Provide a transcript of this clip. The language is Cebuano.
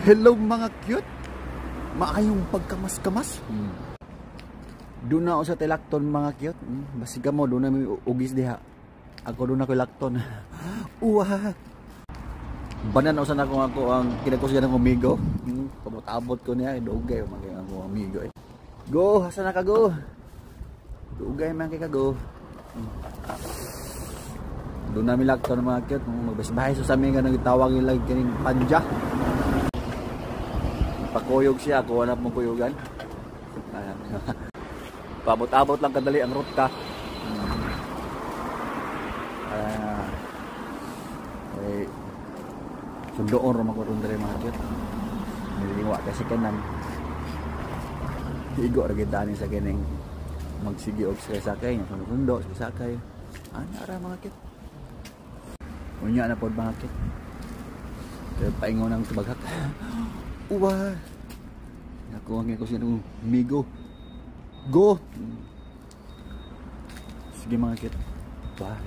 Hello, mga cute. Maayong pagkamas-kamas. Doon na ako sa Telakton, mga cute. Basiga mo, doon na may ugis diha. Ako doon na ko lakton. Uwa. Banan usan ako ang kinakusgan ng amigo. Pabot-abot ko niya, dugay man ako amigo eh. Go, asa na ka, go? Dugay man kay ka, go. Doon namin lakton, mga cute. Magbasbahay so sa amin nga nagtawag nila kining panja. Pakuyog siya, ako wala mong kuyugan. Paabot-abot lang kadali ang ruta. Eh, sundoon ra man ko ron diri, mga cute. Niliwa kasi kanan. Igo ra gid ani sa kining magsige og sakay, sundo sakay. Ana ra, mga cute. Unya na pod, mga cute. Kaya paingon ang tubaghak. Uwa. Ako ang ko siya ng migo. Go. Sige, mga cute. Bye.